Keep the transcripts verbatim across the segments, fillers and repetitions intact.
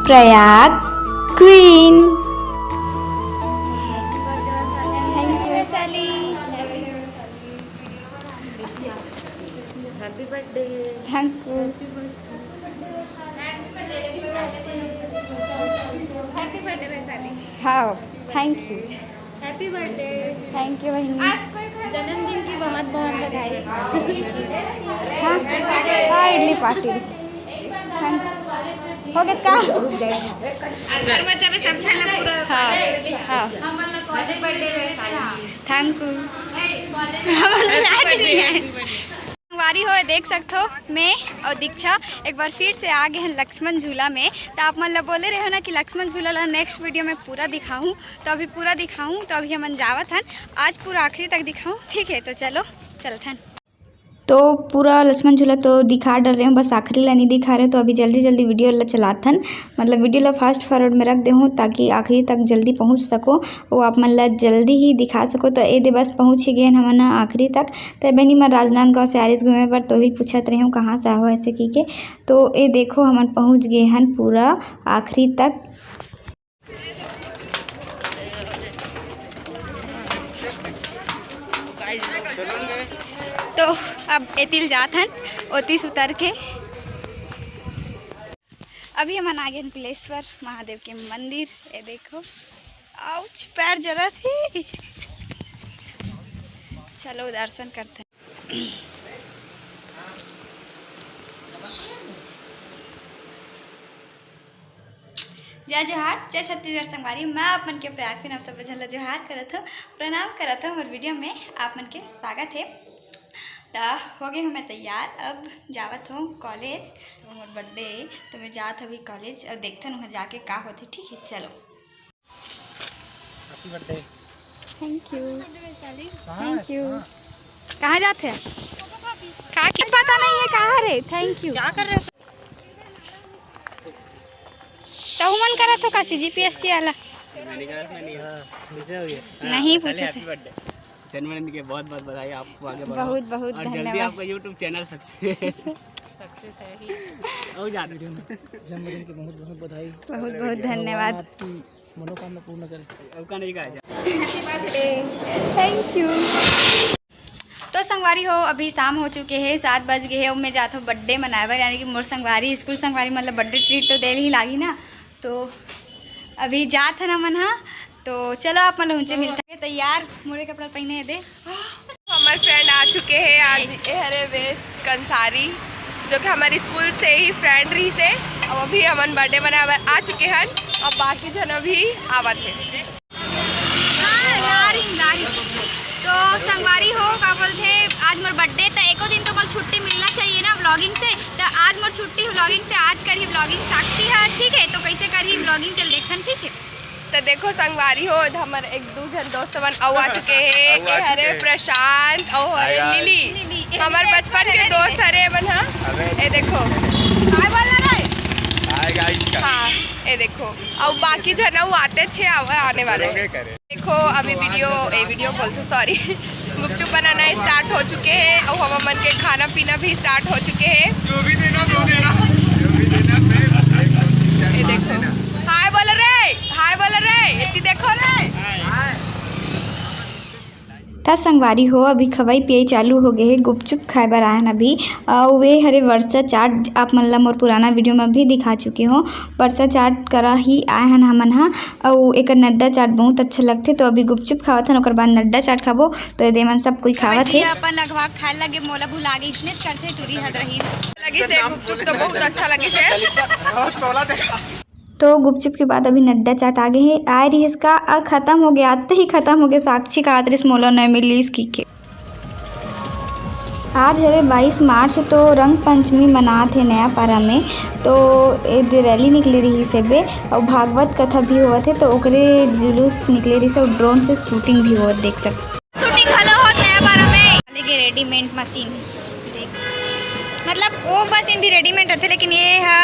Prayag queen. Happy birthday। Thank you। Happy birthday Vaishali. हाँ, thank you। Happy birthday। Thank you बहिनी। आज कोई जन्मदिन की बहुत बहुत बधाई। हाँ, हाँ, इडली पार्टी। Thank you। हो गया का? अंदर मत जावे, सब झन ला पूरा। हाँ, हाँ। Happy birthday Vaishali. Thank you। हमन ला आज नहीं है। संगवारी हो, देख सकथो, मैं और दीक्षा एक बार फिर से आ गए हैं लक्ष्मण झूला में। तो आप मन ला बोले रहे हो ना कि लक्ष्मण झूला ला next video में पूरा दिखाऊं, तो अभी पूरा दिखाऊं। तो अभी हमन जावत हन, आज पूरा आखिरी तक दिखाऊं, ठीक है? तो चलो, चलथन। तो पूरा लक्ष्मण झूला तो दिखा डर रहे हूँ, बस आखिरी ला नहीं दिखा रहे, तो अभी जल्दी जल्दी video ला चलाथन। मतलब video ला fast forward में रख दे हूँ, ताकि आखिरी तक जल्दी पहुँच सको, वो आप मन ला जल्दी ही दिखा सको। तो ए दे बस पहुँच ही गए हन हमन ह आखिरी तक। तो बहनी मन राजनांदगांव से आरिस घूमे बर, तो ही पूछत रहे हूँ कहाँ से आहो ऐसे की के। तो ए देखो हमन पहुँच गए हन पूरा आखिरी तक। तो अब एतिल जात हन, ओतिस उतर के। अभी हमन आ गए कुलेश्वर महादेव के मंदिर। ये देखो, आउच, पैर जलत हे। चलो दर्शन करते हैं। जय जोहार, जय छत्तीसगढ़ संगवारी, मैं आप मन के प्रयाग फिन आप सब झन ला जोहार करत हूँ, प्रणाम करत हूँ। मोर video में आप मन के स्वागत है। त हो गए हूँ मैं तैयार, अब जावत हूँ college, तो मोर birthday है, तो मैं जात हूँ अभी college। अब देखथन वहाँ जाके का होथे, ठीक है, चलो। Happy birthday। Thank you। Thank you। कहाँ जात हे? का के पता नहीं है कहाँ रे। Thank you। क्या कर रहे हो? तो मन करा तो का CGPSC वाला? नहीं पूछे थे। जन्मदिन के बहुत बहुत बधाई, आपको आगे बढ़ाओ। बहुत बहुत और जल्दी धन्यवाद। आपका YouTube channel success। Success है ही। और ज्यादा जन्मदिन के बहुत बहुत बधाई। बहुत बहुत धन्यवाद। आपकी मनोकामना पूर्ण करे। अब का नहीं गाया जा। Thank you। तो संगवारी हो, अभी शाम हो चुके हैं, सात बज गए हैं। अब मैं जात हूँ birthday मनाए बर, यानी कि मोर संगवारी, school संगवारी, मतलब birthday treat तो दे ही लागी ना। तो अभी जात है ना मन हा, तो चलो आप मन उनसे मिलते हैं। तैयार, मोरे कपड़ा पहने है दे। हमारे friend आ चुके हैं आज। Yes। ये हरे वेश कंसारी, जो कि हमारे school से ही friend रही से, अब अभी हमन birthday मनाए बर आ चुके हैं और बाकी जन अभी आवत है। हाँ, गाड़ी, गाड़ी। तो संगवारी हो, का बोलथे, आज मोर birthday, त एको दिन तो मोर छुट्टी मिलना चाहिए ना vlogging से। त आज मोर छुट्टी vlogging से, आज करही vlogging साक्षी है, ठीक है? तो कैसे करही vlogging, चल देखथन, ठीक है? त देखो संगवारी हो, हमर एक दू झन दोस्त मन अउ आ चुके हैं। अउ आ ये हरे चुके हैं। प्रशांत, अउ हरे हाय, हाय। लिली। लिली, ये हमर हरे बचपन के दोस्त हरे मन, हाँ। अबे। ये देखो। हाय बोल ना रे। हाय guys। हाँ, ये देखो। अउ बाकी झन अउ आते छे आवे, आने वाले हैं। करोगे करे। देखो, अभी video, ए, video बोलते, sorry, गुपचुप बनाना start हो चुके हैं और हम मन के खाना पीना भी start हो चुके हैं। जो भी देना, वो देना। जो भी देना, मैं ये देखो, हाय बोल रे, हाय बोल रे, इतनी देखो रे। त संगवारी हो, अभी खवाई पियाई चालू हो गए हे। गुपचुप खाए बर आए हन अभी। अउ वे हरे वर्षा चाट, आप मन ला मोर पुराना video में भी दिखा चुके हो। वर्षा चाट करा ही आए हन हमन हा। अउ एकर नड्डा चाट बहुत अच्छा लगथे। तो अभी गुपचुप खावत हन, ओकर बाद नड्डा चाट खाबो। तो एदे मन सब कोई खावत हे। अपन अगवा खाए लगे, मोला भुला गे, इसने करथे टूरी हद रही। लगी से गुपचुप तो बहुत अच्छा लगी से। तो गुपचुप के बाद अभी नड्डा चाट आ गए हे। आए रिहिस का, आ खत्म हो गया, आते ही खत्म हो गया। साक्षी का आतरिस मोला न मिलिस की के। आज हरे बाईस मार्च, तो रंग पंचमी मनात हे नया पारा में। तो ए दे रैली निकले रहिस हे बे, अउ भागवत कथा भी होवत हे, तो ओकरे जुलूस निकले रहिस हे, अउ drone से shooting भी होवत देख सकते। Shooting घलो होत नया पारा में। वाले के readymade मशीन देख, मतलब वो मशीन भी readymade रथे, लेकिन ये हा,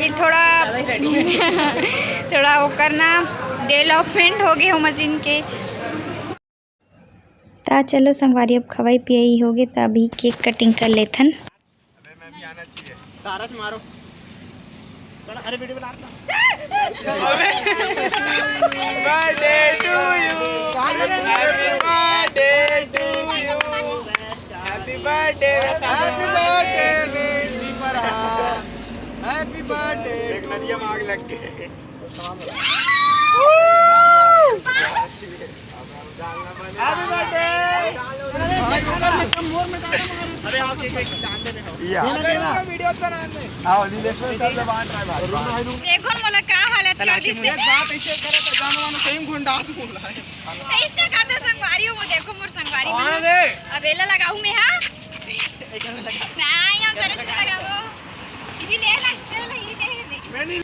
ये थोड़ा थोड़ा ओकर ना development हो गए हो मशीन के। ता चलो संगवारी, अब खवाई पियाई हो गए, त अभी cake cutting कर लेथन। तारच मारो। अरे वीडियो बना। Birthday to you. Happy birthday to you. Happy birthday Vaishali. Happy birthday जी पर। Happy birthday। देख नदिया में आग लग गई। Happy birthday। अरे आओ, केक वेक काट दे रहे हो। या। वीडियो बनाने। आओ, रिलेशन सब बांट रहा है भाई। देखो न मोला का हालत कर दिस। एक बात ऐसे करे तो जानो मानो सही में घुंडा दूंगा। ऐसे करते संगवारी हो, देखो मोर संगवारी मन। अबे ला लगाऊ मैं, हाँ? नहीं, हम करे चला लगाओ। ये भी ले ला, ले ला, ये ले ले।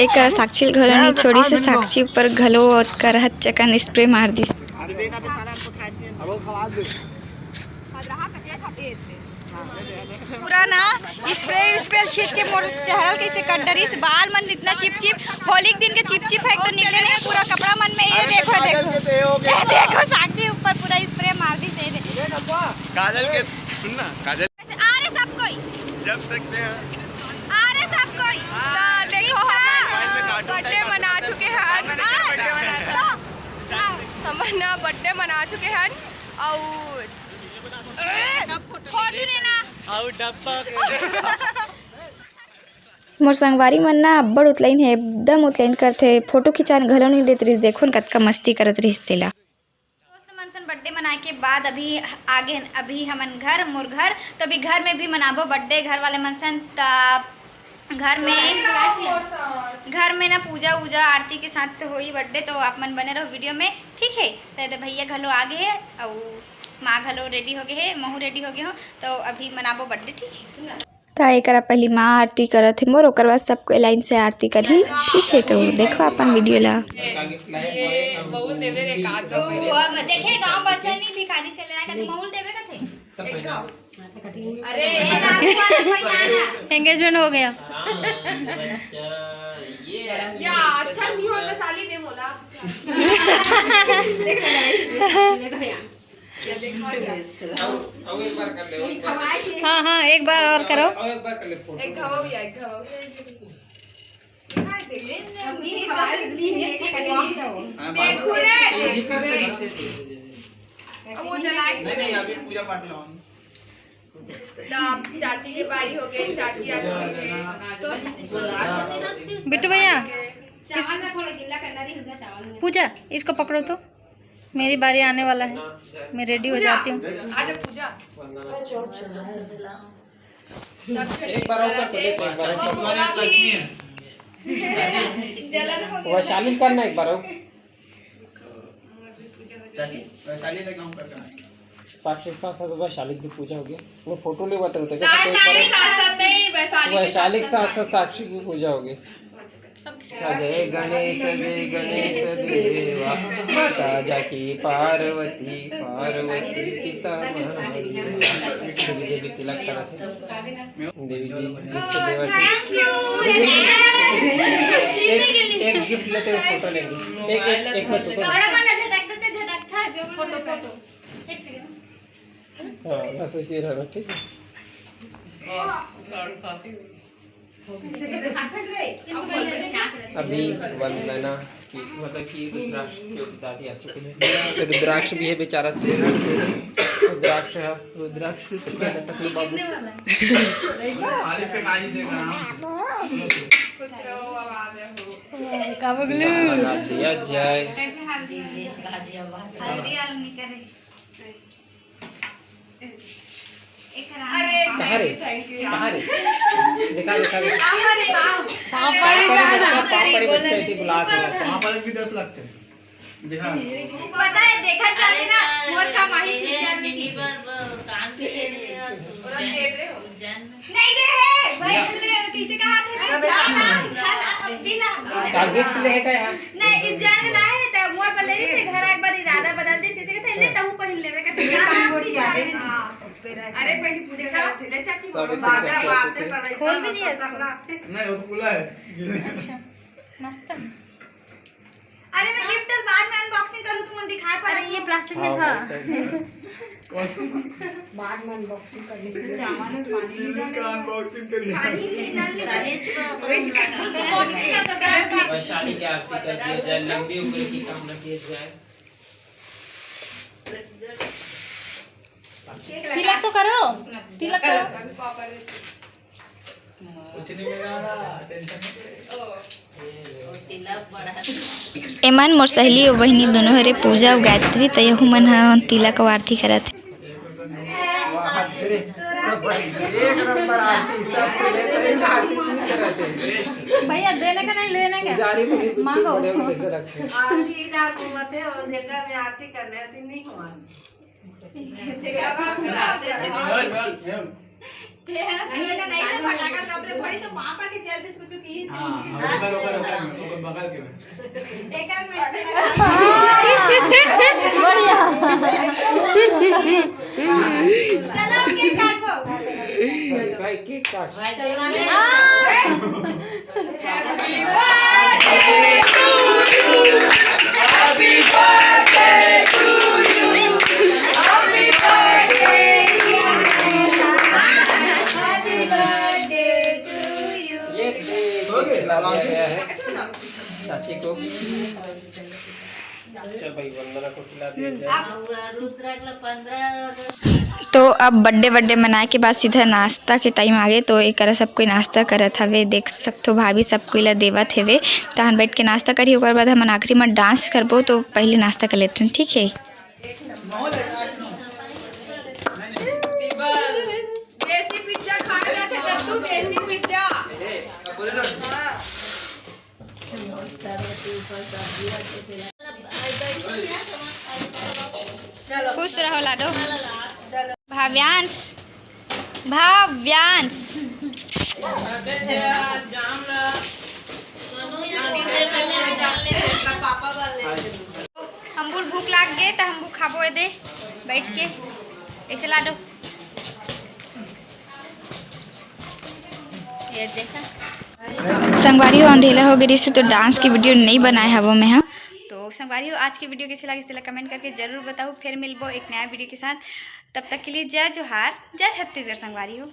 एक साक्षी घलो नहीं छोड़ी से, साक्षी ऊपर घलो करहत चकन स्प्रे मार दिस। पूरा ना स्प्रे स्प्रे छीट के मोर चेहरा ल कइसे कट डरिस, बाल मन इतना चिपचिप, होली के दिन के चिपचिप है तो निकले नहीं, पूरा कपड़ा मन में। ये देखो, देखो, ये देखो, साक्षी ऊपर पूरा स्प्रे मार दिस। ये देखो। काजल के सुन ना, काजल। आ रे सब कोई। जब तक दे। आ रे सब कोई। तो देखो, हमन बर्थडे मना चुके हैं। हमन ना बर्थडे मना चुके हैं। अउ फोटो लेना। अउ डब्बा के। मोर संगवारी मन ना अब्बड़ उतलाइन हे, एकदम उतलाइन करथे, फोटो खिंचान घलो नहीं देत रिहिस। देखो न कतका मस्ती करत रिहिस तेला। दोस्त मन सन बर्थडे मनाए के बाद अभी आगे, अभी हमन घर, मोर घर, तो अभी घर में भी मनाबो बर्थडे घर वाले मन सन। त घर में, घर में ना पूजा वूजा आरती के साथ होई बर्थडे, तो आप मन बने रहो वीडियो में, ठीक है। तो ये दे भैया घलो आ गए हे, अउ माँ घलो रेडी हो गए हे, महू रेडी हो गए हो, तो अभी मनाबो बर्थडे, ठीक है। त एकरा पहिली माँ आरती करत हे मोर, ओकर बाद सबको लाइन से आरती करही। ठीक है, तो देखो अपन वीडियो ला। ये बहुत देवे रे का तो। देखे गाँव बच्चा नहीं भिखारी चले आए, कहते महूल देवे कथे। अरे एंगेजमेंट हो गया। या अच्छा नहीं हो वैशाली दे मोला। देख ले भाई। अब एक बार कर ले, और एक बार। हाँ, हाँ, एक बार और करो। अब एक बार कर ले फोटो। एक घाव भी है, एक घाव। हाँ, देखो रे, देखो रे। अब वो जला के नहीं, नहीं, अभी पूजा पाठ में on। ना, चाची की बारी हो गई, चाची आ चुकी है। तो बिट्टू भैया, चावल ना थोड़ा गीला करना नहीं होगा चावल में। पूजा, इसको पकड़ो तो। मेरी बारी आने वाला है, मैं रेडी हो जाती हूँ। आजा पूजा। एक बार और कर दो, एक बार। लक्ष्मी तुम्हारे हाथ लक्ष्मी है। वैशाली करना एक बार और। चाची, वैशाली का काम करना। साक्षी के साथ साथ वैशाली की पूजा होगी। मैं फोटो ले बता रहा था। साक्षी के साथ साथ नहीं, वैशाली के वैशाली के साथ साथ साथ साक्षी की पूजा होगी। जय गणेश, जय गणेश देवा, माता जाकी पार्वती, पार्वती पिता महादेव। देवी जी भी तिलक करत हे। देवी जी गिफ्ट देवत हे। एक, एक गिफ्ट लेते हुए फोटो लेंगे। एक, एक, एक बार रुको। हाँ, बस वैसे ही रहना, ठीक है। अभी वंदना की, मतलब कि रुद्राक्ष के दादी आ चुके हैं। तो रुद्राक्ष भी है बेचारा, रुद्राक्ष है, रुद्राक्ष। बाबू। का बगलू? लगा दिया जाए। अरे, कहाँ रे? Thank you। कहाँ रे? दिखा, दिखा, दिखा। पाँव पड़ी बच्चा, पाँव पड़ी बच्चा, इतनी बुला के। पाँव पड़ी भी दस लगते हैं। दिखा। पता है, देखा जाए ना, मोर का माही future में थी। कान के लिए और देख रहे हो? नहीं दे है, भाई, ले, किसी का हाथ है, जा ना, जा ना, दिला। का गिफ्ट ले का यार? नहीं, ई जान ला है, त मोर बलेरी से घर एक बार इरादा बदल दे, से के थैले तहु पहिन लेवे के तैयार है, अपनी जान में। अरे, कोई नहीं पूछेगा, ले चाची, बात है, बात है, खोल भी दिया इसको। नहीं, वो तो खुला है। अच्छा, मस्त। अरे, मैं गिफ्ट बाद में अनबॉक्सिंग करूँ, तुम दिखाए पर। अरे, ये प्लास्टिक में था। बाद में अनबॉक्सिंग करने के लिए। चावल और पानी ले जाने का। अनबॉक्सिंग करिए। वैशाली की आरती कर दिया जाए, लंबी उम्र की कामना की जाए। तिलक तो करो, तिलक करो। कुछ नहीं मिला रहा, टेंशन मत ले। एमन मोर सहेली अउ बहिनी दुनों हरे पूजा अउ गायत्री, त यहू मन ह तिलक अउ आरती करत हे। एक नंबर आरती, सबसे बेहतरीन आरती तू करत है। भैया देने का नहीं लेने का? जारी मुझे बिल्कुल मांगो। बड़े बड़े से रखते हैं। आरती इधर घूमत है और जेकर में आरती करने आती नहीं हुआ। बोल, बोल, बोल। नहीं तो फटाका तब ले फड़ी तो पापा के चल दिस कुछ की। हाँ, हाँ, ओकर, ओकर, ओकर में, ओकर बगल के में। एकर में बढ़िया। चलो केक काटबो। भाई केक काट। ये केक खिला दिया गया है चाची को। चल भाई वंदना को खिला दिया जाए। तो अब बर्थडे बर्थडे मनाए के बाद सीधा नाश्ता के टाइम आ गए। तो एक सब कोई नाश्ता करत हवे, देख सकथो भाभी सब कोई ला देवत हेवे। तहन बैठ के नाश्ता करी, ओकर बाद हमन आखिरी में डांस करबो। तो पहले नाश्ता कर लेते हैं, ठीक है? देसी पिज्जा खाए जाते जब तू देसी पिज्जा। हाँ। खुश रहो लाडो। भाव्यांश, भाव्यांश। हमबुल भूख लाग गे त हमबू खाबो एदे बैठ के। ऐसे लाडो। ये देखा। संगवारी हो, अंधेला हो गई से तो डांस की वीडियो नहीं बनाए हवो मैं हा। तो संगवारी हो, आज की वीडियो कैसे लगी, तेला कमेंट करके जरूर बताओ। फिर मिलबो एक नया वीडियो के साथ। तब तक के लिए जय जोहार, जय छत्तीसगढ़ संगवारी हो।